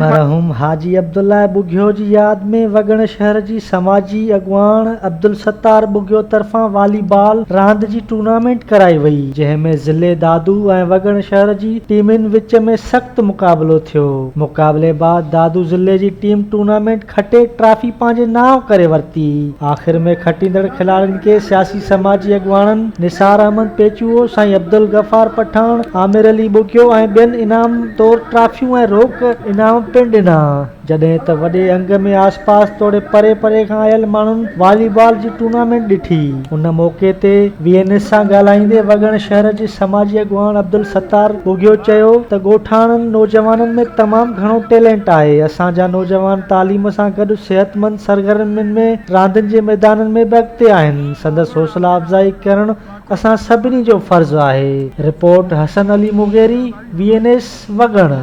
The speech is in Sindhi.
مرحوم حاجي عبدالله ٻگهيو جي ياد ۾ وڳڻ شهر جي سماجي اڳواڻ عبدالستار ٻگهيو طرفان والي بال راند جي ٽورنامينٽ ڪرائي وئي، جنهن ۾ ضلعي دادو ۽ وڳڻ شهر جي ٽيمن وچ ۾ سخت مقابلو ٿيو. مقابلي بعد دادو ضلعي جي ٽيم ٽورنامينٽ کٽي ٽرافي پنهنجي نانء ڪري ورتي. آخر ۾ کٽيندڙ کلاڙين کي سياسي سماجي اڳواڻن نثار احمد پيچوهو، سائين عبدالغفار پٺاڻ، عامر علي ٻگهيو ۽ ٻين انعام طور ٽرافيون ۽ روڪ انعام پڻ ڏنا. جڏهن ته وڏي انگ ۾ آسپاس توڙي پري پري کان آيل ماڻهن والي بال جي ٽورنامينٽ ڏٺي. ان موقعي تي وي اين ايس سان ڳالهائيندي وڳڻ شهر جي سماجي اڳواڻ عبدالستار ٻگهيو چيو ته ڳوٺاڻن نوجوانن ۾ تمام گهڻو ٽيلنٽ آهي، اسان جا نوجوان تعليم سان گڏ صحتمند سرگرمين ۾ راندين جي ميدانن ۾ به اڳتي آهن، سندس حوصلا افزائي ڪرڻ اسان سڀني جو فرض آهي. Report, Hassan Ali Mugheri, V N S, Wagan.